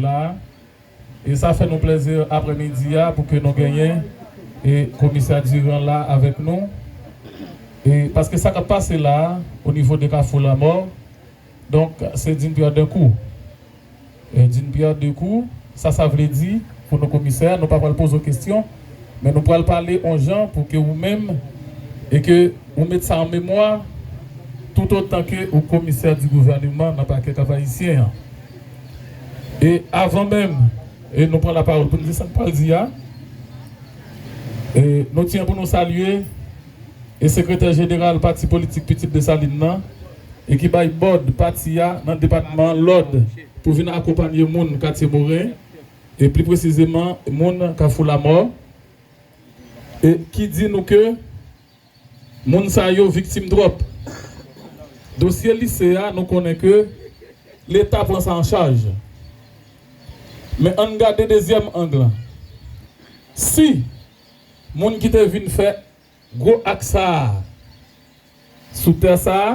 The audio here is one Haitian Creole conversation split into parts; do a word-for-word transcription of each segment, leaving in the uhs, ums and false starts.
la. E sa fè nou plèzi aprèmidi a pou ke nou genyen e komisè Durand la avèk nou. E paske sa k ap pase la a, o nivo de Kafou Lamò, donk, se d'une pierre deux coups. E d'une pierre deux coups, sa, sa vle di, pou nou komisè, nou pa pral poze w kesyon, men nou pral pale on jan pou ke ou menm, e ke ou met sa an memwa, toutotan ke ou komisè di gouvèneman nan pakè Kap Ayisyen an. E avan menm, e nou pran lapawòl pou n di sa n pral di a, e nou tyen pou nou salye e sekretè jeneral pati politik Pitit Desalin nan, e ki bay bòd pati a nan depatman an lòd pou vin akonpanye moun Katye Moren, e pli presizeman moun Kafou Lamò, e ki di nou ke moun sa yo viktim twòp. Dosye lise a, nou konnen ke Leta pran sa an chaj. Men ann gade dezyèm ang lan. Si moun ki te vin fè gwo ak sa a, sou tè sa a,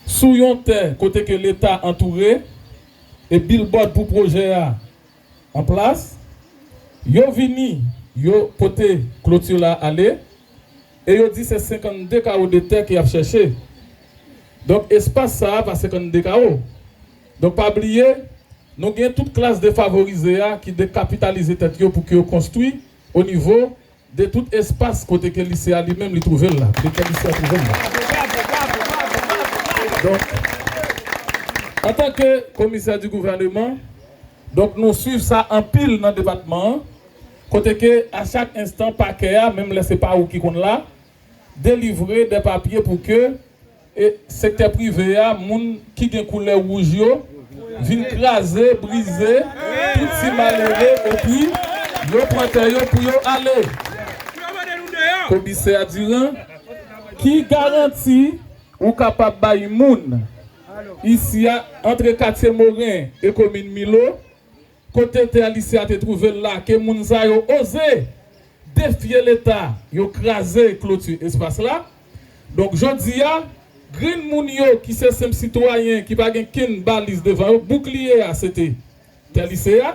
sou yon tè kote ke Leta antoure, e bilbòd pou pwojè a an plas, yo vini, yo pote kloti la ale, e yo di se senkannde kawo de tè ke y ap chèche. Donk, espas sa a pa senkannde kawo. Donk, pa bliye, nou gen tout klas defavorize a ki dekapitalize tèt yo pou ke yo konstwi o nivo de tout espas kote ke lise a li menm li twouve l la, kote ke lise a twouve l la. Donk, antanke komisè di gouvèneman, donk nou swiv sa anpil nan depatman an, kote ke a chak enstan pakè a, menm lè se pa ou ki konn la, delivre de papye pou ke e sektè prive a, moun ki gen koulè wouj yo, vin kraze, brize, tout ti malere, epi yo pran tè yo pou yo ale. Komisè Durand, ki garanti ou kapab bay moun isi a, antre Katye Moren e komin Milo, kote tè lise a te twouve l la, ke moun sa yo oze defye Leta, yo kraze kloti espas la. Donk, jodi a, grenn moun yo ki se senp sitwayen, ki pa gen kenn baliz devan yo, boukliye a, se te tè lise a.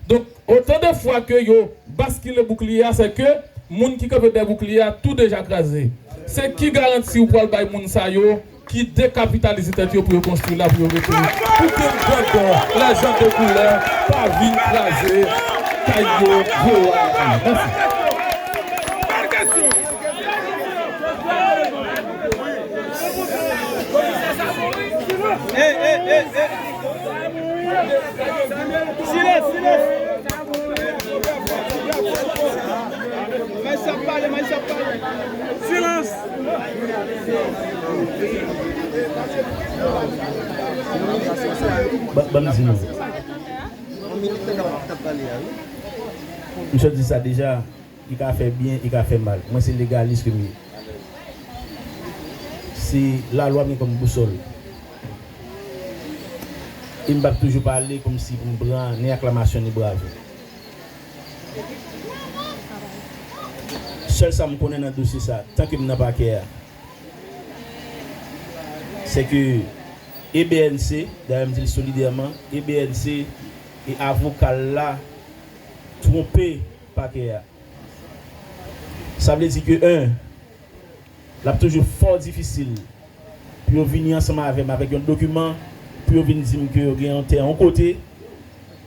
Donk, otan de fwa ke yo baskile boukliye a, se ke moun ki kanpe dèyè boukliye a tou deja kraze. Se ki garanti ou pral bay moun sa yo ki dekapitalize tèt yo pou yo konstwi la, pou yo rete, pou ke grandè, lajan de koulè pa vin kraze kay yo, voye yo al lakay yo? Mèsi. Silans, silans. Silans. Ban, ban m di nou. Misye di sa deja, li ka fè byen, li ka fè mal. Mwen se legalis ke m ye. Se lalwa m gen kòm bousòl. E m p ap toujou pale kòmsi pou m pran ni aklamasyon ni bravo. Sèl sa m konnen nan dosye sa, tanke m nan pakè a, se ke e B N C, dayè m di l solidèman, e B N C e avoka l la twonpe pakè a. Sa vle di ke, en, l ap toujou fò difisil pou yo vini ansanm avè m avèk yon dokiman pou yo vin di m ke yo gen yon tè yon kote,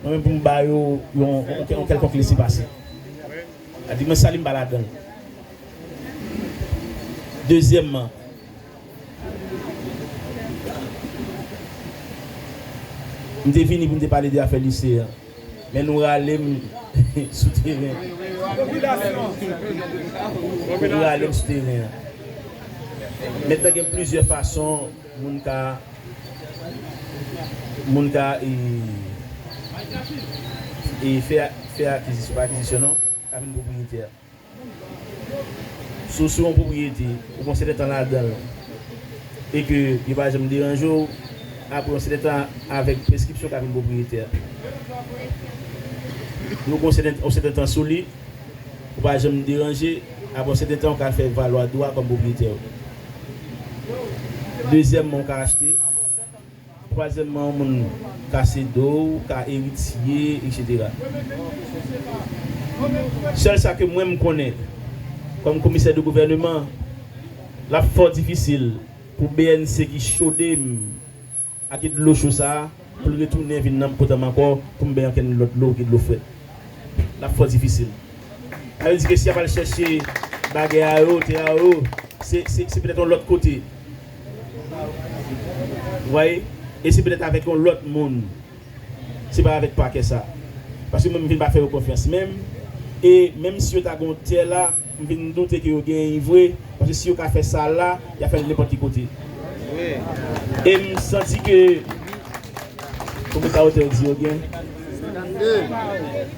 mwen menm pou m ba yo yon, yon, yon kèlkonk lesepase. Sa di mwen sa li m pa ladan l. Dezyèmman, m te vini pou m te pale de afè lise a. Men nou rale m sou teren. Nou rale m sou teren an. Mentnan gen plizyè fason moun ka, moun ka, e, e fè, fè akizisyon, pa akizisyon non, ka vin pwopriyetè. Si w sou yon pwopriyete, ou gen yon sèten tan ladan l, e ke yo pa janm deranje w, apre yon sèten tan avèk preskripsyon w ka vin pwopriyetè. Ou gen yon sèten, yon sèten tan sou li, ou pa janm deranje, apre yon sèten tan ou ka fè valwa dwa kòm pwopriyetè. Dezyèmman, ou ka achte. Twazyèmman, yon moun kase do w, ka eritye, etsetera. Sèl sa ke mwen m konnen, kòm komisè de gouvèneman, l ap fò difisil pou B N C ki chode m ak dlo cho sa a, pou l retounen vin nan kòtè m ankò, pou m bay ankenn lòt dlo ki dlo frèt. L ap fò difisil. Sa vle di ke si y ap al chèche bagay a yo, tè a yo, se, se, se petèt yon lòt kote. Ou vwaye? E se petèt avèk yon lòt moun. Se pa avèk pakè sa. Paske mwen, m vin pa fè yo konfyans menm. E menm si yo ta gen yon tè la, m vin doute ke yo genyen vre. Paske si yo ka fè sa la, y a fè l nenpòt ki kote. E m santi ke, konbyen ka wotè yo di yo gen?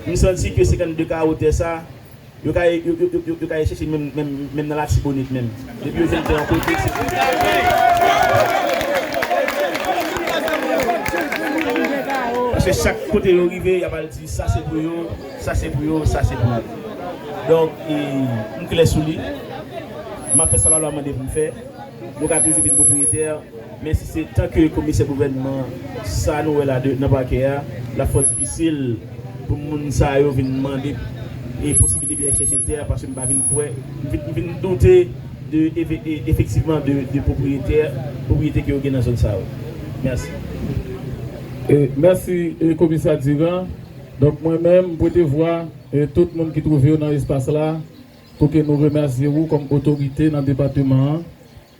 M santi ke senkannde ka wotè sa, yo ka, yo, yo, yo, yo, yo ka al chèche menm, menm, menm nan Latibonit menm. Depi yo jwenn tè yon kote, se paske chak kote yo rive, y ap al di sa se pou yo, sa se pou yo, sa se pou yo. Donk, e, m klè sou li. M ap fè sa lalwa mande pou m fè. Nou ka toujou vin pwopriyetè, men si se tanke komisè gouvènman, sa nou wè la de, nan pakè a, l ap fò difisil pou moun sa yo vin mande e posiblite pou y al chèche tè a, paske m pa vin kwè, m vin, m vin doute de, efe-, e, efektivman de, de pwopriyetè, pwopriyete ke yo gen nan zòn sa yo. Mèsi. E, mèsi, e, komisè Durand. Donk, mwen menm, m prete vwa, e, tout moun ki twouve yo nan espas la, pou ke nou remèsye ou kòm otorite nan depatman an,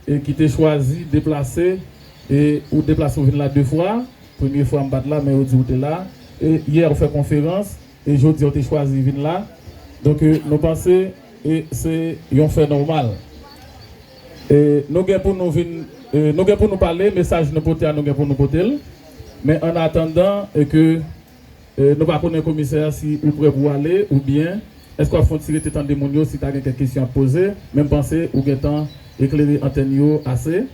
e ki te chwazi deplase, e ou deplase ou vin la de fwa, premye fwa m pa t la, men yo di ou te la, e yè ou fè konferans, e jodi a ou te chwazi vin la. Donk, e, nou panse, e se yon fè nòmal. E nou gen pou nou vin, e nou gen pou nou pale, mesaj nou pote a, nou gen pou nou pote l. Men an atandan, e ke, e nou pa konnen komisè a si ou prè pou ale, oubyen èske w ap fè yon ti rete tande moun yo si ta gen kèk kesyon ap poze, men m panse ou gentan eklere antèn yo ase.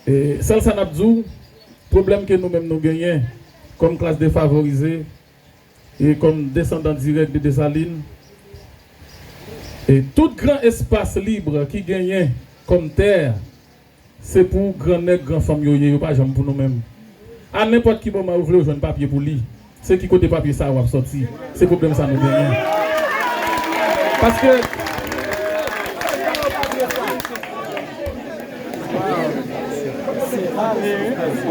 E sèl sa n ap di w, pwoblèm ke nou menm nou genyen kòm klas defavorize e kòm desandan dirèk de Desalin, e tout gran espas lib ki genyen kòm tè, se pou gran nèg, gran fanm yo ye, yo pa janm pou nou menm. A nenpòt ki moman ou vle, ou jwenn papye pou li. Se ki kote papye sa yo ap sòti? Se pwoblèm sa nou genyen. Paske,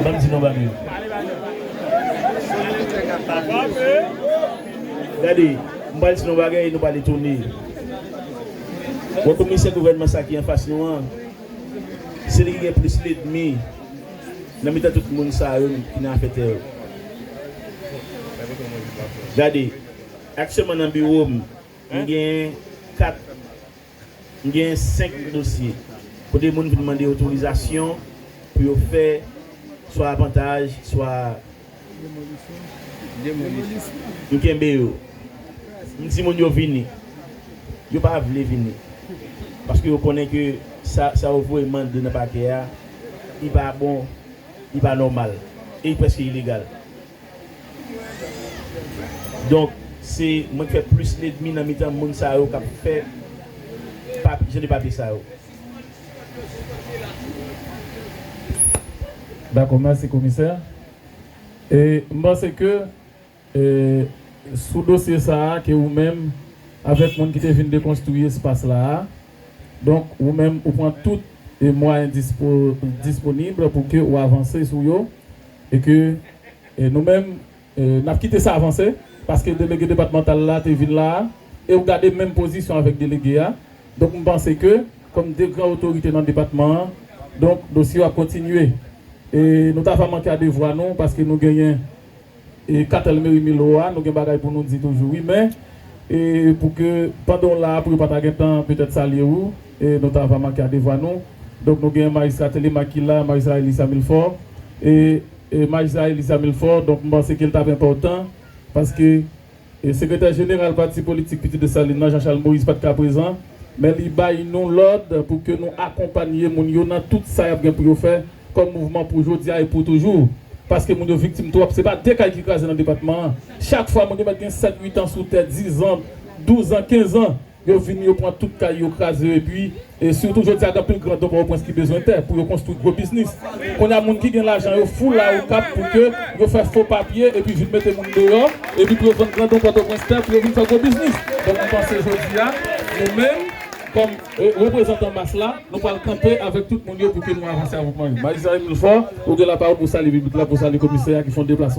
ban m di nou bagay. Gade, m pral di nou bagay, nou pral etone. Bon, komisè gouvènman sa ki anfas nou an, se li ki gen plis lènmi nan mitan tout moun sa yo ki nan afè tè yo. Gade, aktyèlman nan biwo m, m gen kat, m gen senk dosye kote moun vin mande otorizasyon pou yo fè swa avantaj, swa M kenbe yo. M di moun yo vini. Yo pa vle vini. Paske yo konnen ke sa, sa yo voye mande nan pakè a, li pa bon, li pa nòmal. E li prèske ilegal. Donk, se mwen ki fè plis lènmi nan mitan moun sa yo k ap fè pap-, jan de papye sa yo. Dakò, mèsi, komisè. E m panse ke, e, sou dosye sa a, ke ou menm, avèk moun ki te vin dekonstwi espas la a, donk, ou menm, ou pran tout, e, mwayen dispo-, disponib pou ke ou avanse sou yo, e ke, e, nou menm, e, n ap kite sa avanse, paske delege depatmantal la te vin la a, e ou gade menm pozisyon avèk delege a. Donk, m panse ke, kòm de gran otorite nan depatman an, donk, dosye yo ap kontinye. E nou ta va manke a devwa nou, paske nou genyen, e, katèl meri Milo a, nou gen bagay pou nou di toujou, wi, men, e, pou ke, pandan w la a, pou yo pa ta gentan petèt salye ou, e nou ta va manke a devwa nou. Donk, nou gen majistra Telemaque ki la, majistra Elisa Milfort, e, e majistra Elisa Milfort, donk, m panse ke l t ap enpòtan, paske E sekretè jeneral pati politik Pitit Desalin nan, Jean Charles Moïse, pa t ka prezan, men li bay nou lòd pou ke nou akonpanye moun yo nan tout sa y ap gen pou yo fè kòm mouvman pou jodi a e pou toujou. Paske moun yo viktim twòp. Se pa de kay ki kraze nan depatman an. Chak fwa moun yo mèt gen sèt, uit an sou tè, diz an, douz an, kenz an, yo vin, yo pran tout kay, yo kraze yo, epi, e sitou jodi a, gen anpil grandon Pòtoprens ki bezwen tè pou yo konstwi gwo biznis. Kounye a, moun ki gen lajan yo fou la Okap pou ke yo fè fo papye epi vin mete moun deyò, epi pou yo vann grandon Pòtoprens tè pou yo vin fè gwo biznis. Donk, mwen panse jodi a, nou menm, kòm, e, reprezantan mas la, nou pral kanpe avèk tout moun yo pou ke nou avanse avèk mwen. Majistra Emile Faure, ou gen lapawòl pou salye piblik la, pou salye komisè a ki fè yon deplasman.